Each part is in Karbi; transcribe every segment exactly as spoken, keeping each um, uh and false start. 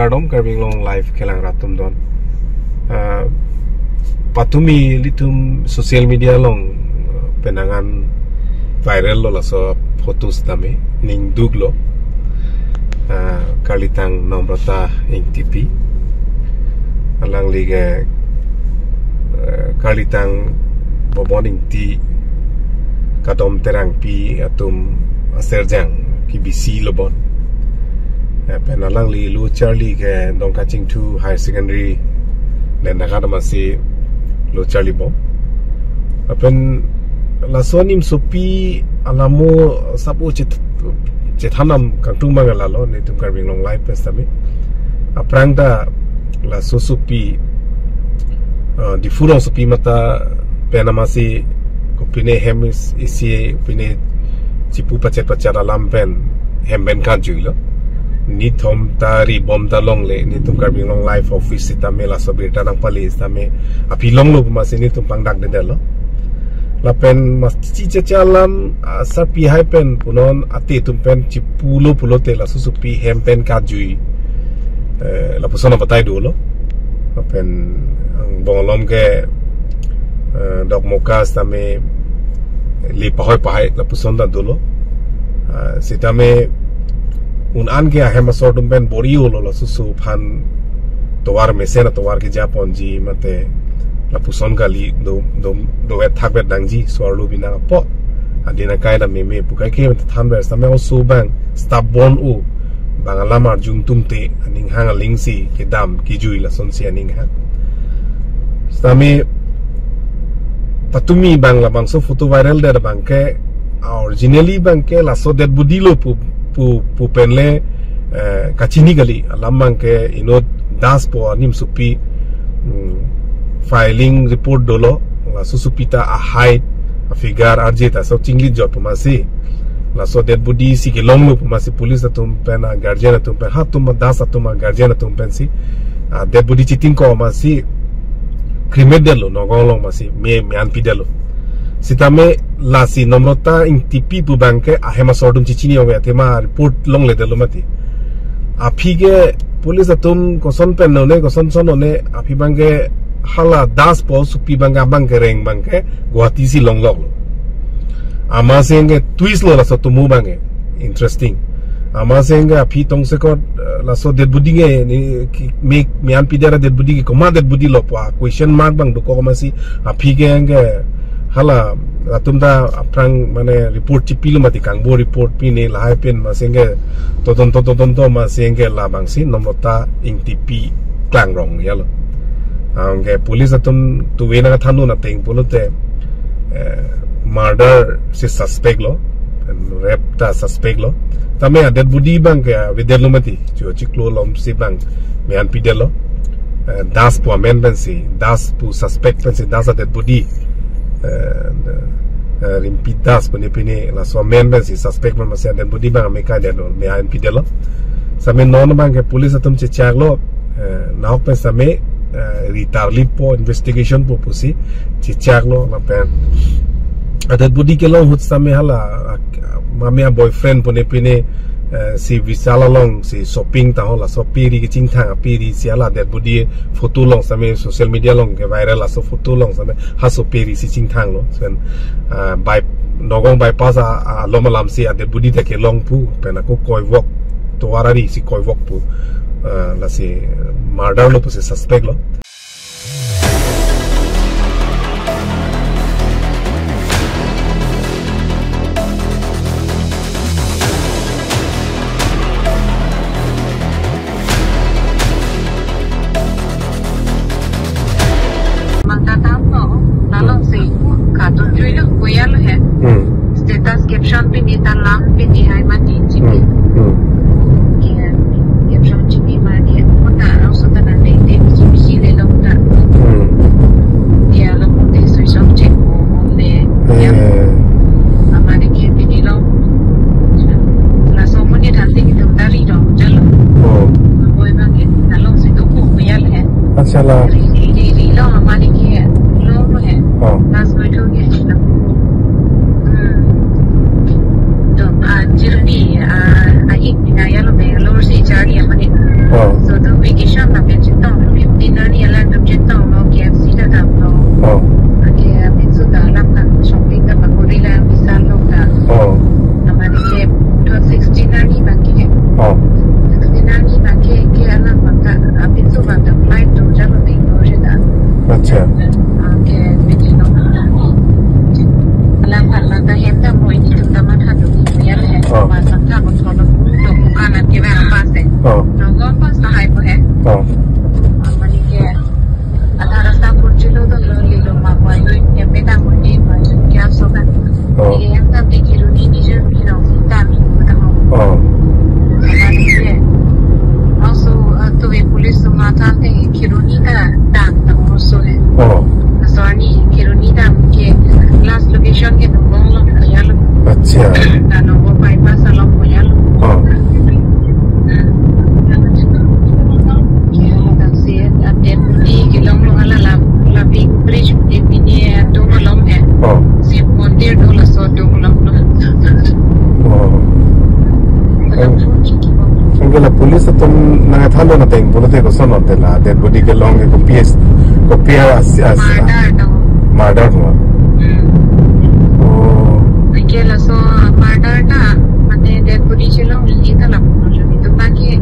Kardom Karbi Anglong Live kelang rat atum don. Ah, patumi ilitum social media along, ah, penang an viral lo laso photo sitame, ningduk lo. Ah, Karlitang Namrata Ingtipi. Alangli ke, eh, Karlitang Bobon Ingti, Kadom Terangpi atum aserjang kebisi lo bon. Eh, pen alangli lo charli ke Dongka Chingthu Higher Secondary, Nenagat amatsi lo charli bom. Lapen laso animsopi alamo sabo chet-, chethanam kangtung mang lalo, netum Karbi Anglong Live pen sitame. Aphrang ta laso sopi, eh, Diphu rongsopi mata pen amatsi kopine hem is-, isi kopine chipu pachet pachet alam pen hem pen kanjui lo. Nithom ta ri bom ta longle, netum Karbi Anglong Live office sitame laso birta nangpale sitame aphi longlo pu amatsi netum pangdakdedetlo. Lapen masi cheche alam, ah, sarpi hai pen punon ate atum pen chipulo pulote laso sopi hem pen kajui, eh, lapuson abatai dolo. Lapen angbong alom ke, eh, Dokmoka sitame le pahoi pahai lapuson ta dolo. Ah, sitame un an ke ahem asor atum pen bor-i-o lo, laso so aphan tovar mesen atovar keja ponji mate lapuson kali do, do, dovet thakvet nangji, so-arlo binong apot. Adin akai ta meme pu kaike thanver sitame oso abang stubborn o, bang alam arjung tumte aning hang aling si kedam kejui lasonsi aning hang. Sitame patumi abang labangso photo viral det abang ke, ah, originally abang ke laso dead body lo pu, pu, pu pen le, eh, kachini kali. Alam abang ke inut Das pu animsopi, mm, filing report dolo, laso sopi ta a-height, a-figure arje ta so chinglit jor pu amatsi. Laso dead body si kelonglo pu amatsi police atum pen, a-guardian atum pen, ha atum Das atum a-guardian atum pensi, ah, dead body chitingko amatsi cremate detlo Nagaon along amatsi, me, me-an pidetlo. Sitame lasi Namrata Ingtipi pu abang ke ahem asor atum chechini ong-e, athema report longledetlo mati. Aphi ke police atum koson pen lone, koson son lone, aphi abang ke hala Das pu sopi abang ke, abang ke reng abang ke Guwahati si longloklo. Amatsi ke twist lo laso atomo abang ke. Interesting. Amatsi ke aphi tongsekot, eh, laso dead body ke ni ki, me, me-an pidet a-dead body ke komat dead body lo pu a-question mark abang dokok amatsi aphi ke, ke hala atum ta aphrang mane report chipilo mati, kangbo report pine lahai pen amatsi ke todonto, todonto amatsi ke labangsi Namrata Ingtipi klangrong ya lo. Anke police atum tuwe nangthandun ateng pulote, eh, murder si suspect lo, rape ta suspect lo. Tame a-dead body abang ke avedetlo mati, cho chiklo alom si abang me-an pidetlo. Eh, Das pu amen pensi, Das pu suspect pensi, Das a-dead body, eh, eh, Rimpi Das pune pine laso amen pensi suspect pen amatsi a-dead body abang me-an kaidetlo, me-an pidetlo. Sitame non abang ke police atum chechaklo, eh, nahok pen sitame, eh, ri tarlipo, investigation po pusi chechaklo, lapen a-dead body kelong ahut sitame hala, ah, mame a-boyfriend pune pine, eh, si Vishal along si shopping ta ho, laso pe ri kechingthang ape ri si hala dead body photo along sitame social media along ke viral, laso photo along sitame ha so pe ri si chingthanglo. Sen, ah, by, Nagaon bypass a, a, alom alam si a-dead body ta kelong pu, pen ako koivok, tovar ari si koivok pu, ah, lasi murder lo pusi suspect lo. Mangkatam no, nalo si katun jui lo, kuya lo he. Hmm. Status caption pini ta lang pini hai mati chipi. Hmm. Hmm. Ke caption chipi mati, kota rong sota na de de chipi si le lo kota. Hmm. Dia lo kote sui som chek mo le. Eh. Ya. Amane ke pini lo. Laso amonit thanti kitum ta ri dong jalo. Oh. Boi bang ke nalo si do ku kuya le. Acha la. Ri, ri, ri, ri lo amani ke lo lo he. Oh. Last week ke. Hmm. To, ah, jirni, ah, a ik ni na ya lo Bangalore si charli amani. Oh. So to Oh. Sina ni bangke ke alam bangke, ah, pintu bangke flight do jalo Bangalore seta. Acha. Ah, ke pini no. Alam bangke hem ta mo ini tum ta matha do. Ya le. Oh. Masa ta ko solo do bukan ke ba pas eh. Oh. No, ko pas ta hai ko hai. Oh. Ah, mane ke Ada rasta kurchilo do lo lilo ma boy lo ya peta muni boy lo kya soka. Oh. Ye yang tapi kiru ni ni je ni no tami kota ho. Oh. Tami ye. Also, uh, to be police to mata te kiru ni ta ta ta also hai. Oh. So ni kiru ni ta ke last location ke Nongbong lo ya lo. Acha. Na Nongbong bypass lo ya lo. Oh. Ke, ah, si, ah, deputy kelong lo hala la, la big bridge, eh, pini, eh, dong along eh. Oh. Si mondir do laso dong along lo. Oh. Ang, ang ke la police atum nangthan do na ateng pulote koson hote la dead body kelong ke kopi as, kopi as, as, Murder do. Murder do. Hmm. Oh. Ke laso murder ta, mane dead body chelong ili ta la pulo. Itu bangke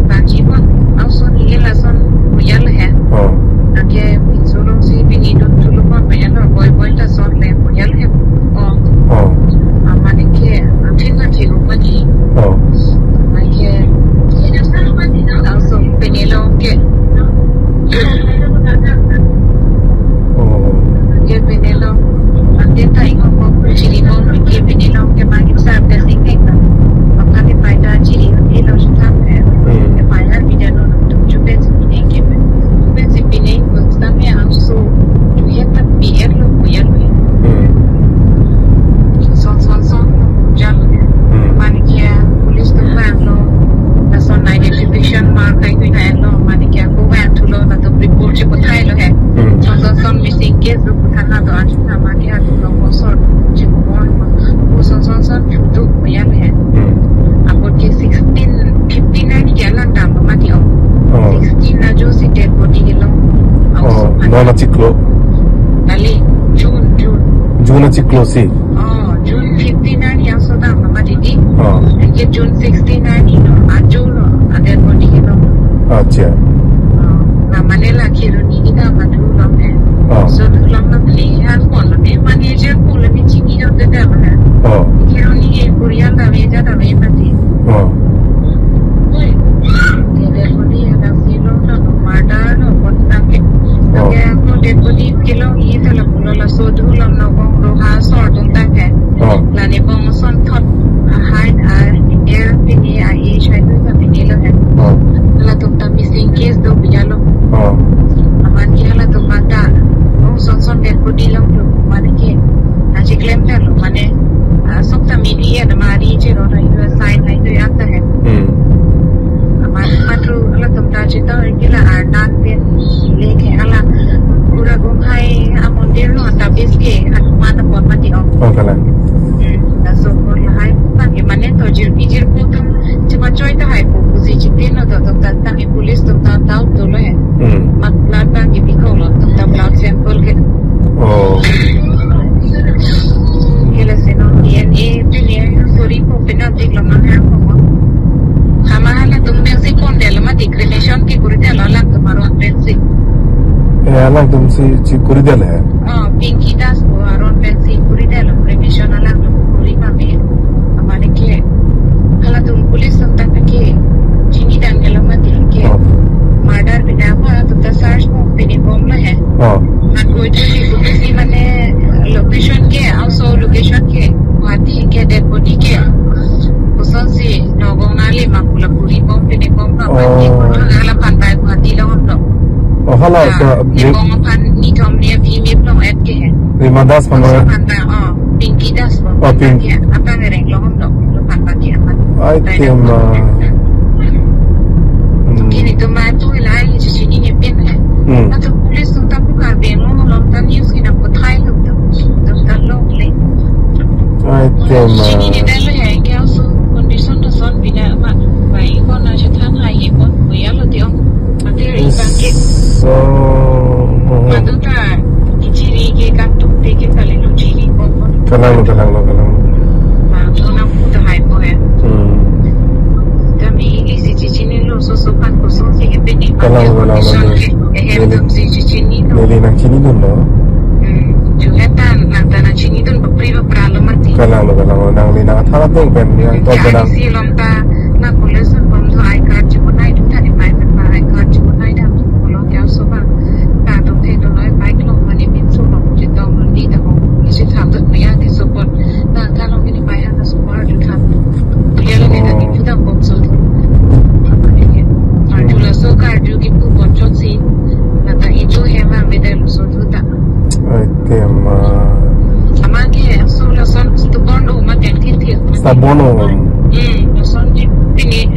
bangji pon, lason ili lason buyal he. Oh. Anke insurance si pini dun tulu pon buyal lo, boy boy ta son le buyal he. Oh. Oh. Ah, mane ke, ah, thin na thik upadi. Oh. Anke, also pini long ke. Oh. Ke pini long, anke ta ingkoi ko chiri bom ke pini long ke mangin sar te sing ke. Apani pai ta chiri ke lo sutha ke. Hmm. Ke pai la pini long tu chu pen si pini ke. Pen si pini ko stan me ang so tu ya ta pi er lo ko ya lo. Hmm. Son son son jam. Hmm. Mane ke police tu bang lo. Lason identification mark kai kui na lo. Mane ke ko bang tu lo na to report che ko thai lo he. Hmm. Son son son missing case lo. Thana do achu thama ke atu lo kosor chikbon ko son son son chutu koyan he. Hmm. Apot ke sixteen, fifteen na ni ke alang dam mati o. Oh. Sixteen na jo si dead body ke lo. Oh, non achiklo. Kali, June, June. June achiklo si. Oh, June fifteen na ni aso dam mati di. Oh. Ke June sixteen na ni no, ajo lo, a dead body ke lo. Acha. Oh, na mane la kiru ni kita madu lo he. Oh. So, tu lang na pli han pon lo ne, manager pon lo ne, chini lo de de lo ne. Oh. Kiru ni ye kurian ta ve ja ta ve pati. Oh. Oi. Ni de ko ni ada si lo ta no mada no pon ta ke. Oh. Ke ko de ko ni kilo ni ta la pulo laso du lo no kong ro ha sor dun ta ke. Oh. La ne bong son thot a height a air pini a age hai du ta pini lo he. Oh. Latum ta missing case do biya lo. Oh. Aman ke halatum mata. Oh, son son dead body long lo. Mane ke. Aji claim ta lo. Mane, ah, sok ta media na mari che ro na U S side na itu ya ta he. Hmm. Aman patru halatum ta chita ke la arnan pen le ke ala. Pura gong hai a mondir lo ta bis ke Hanuman pon mati o. Oh, kalang. Hmm. Na so ko la hai. Pan ke mane to jir bijir ko tum chuma choi ta hai ko kusi chitin lo to to ta ta ke police to ta ta to lo he. Hmm. Mat blood bank ke bikong lo, tum ta blood sample ke. Oh. Ke la seno D N A, D N A, sorry, ko pena dik lo man ha ko. Hama halatum pensi pon de lo mati cremation ke kuri de lo lang tum aron pensi. Eh, alangtum si, si kuri de le. Oh, Pinky Das ko aron pensi kuri de lo cremation alangtum kuri pame. Amane ke. Halatum police tum ta ke. Chini dan ke lo mati ke. Oh. Murder bida ko tum ta search ko pini bom lo he. Oh. Mat ko itu si kutu si mane location ke, also location ke. Guwahati ke dead body ke. Koson si Nongbong nali ma pula kuri bom pini bom ka. Oh. Mati ko la pantai Guwahati lo om lo. Oh, hala. Ah, ta ni bong aphan ni thom ni aphi mi plong et ke he. Rima Das phan lo. Phan ta, oh, Pinky Das phan. Oh, Pink. Ke, apa ngereng lo om lo. Lo phan ta ke apa. Ai, tema. Hmm. Kini to ma tu la ni si ni ni pen he. Hmm. Atu police tum ta buka be mo lo ta news kina ko thai lo to. To ta lo le. Ai, tema. Chini ni dalo ya, ke also condition to son bina ma. Bai ko na chethan hai ye ko, ko ya lo tiong. Ate ri bangke. So, hmm. Madu ta, kichiri ke kan tuk te ke kali lo chiri ko ko. Kalang lo, kalang lo, kalang lo. Ma, ko na pu ta hai ko ya. Hmm. Kami Kalang, kalang, kalang. Neli, neli nangchinidunlo. Hmm, juhetan nang ta nangchinidun bapri bapra lo mati. Kalang lo, kalang lo. Nangli nang atharat dong pen, nang to. Ya, kalang. Isi lom ta, na college son bom do I card chimonai dun tadi pai pen ba I card chimonai dam pulo kya soba. Ta to the do loi pai klong mani min so bom jitong mani ta bom. Isi tham dut maya di sopot. Na kalong ini pai hana sopar ju tham. Ya lo kita. Oh. Kita bom so. Karju laso karju kipu bom chot si. Na ta ijo hema beda lo so tu ta. Ai tema. Ama ke so lason tu bom do ma ten tin thir. Sa bom lo. Hmm, lason ji pini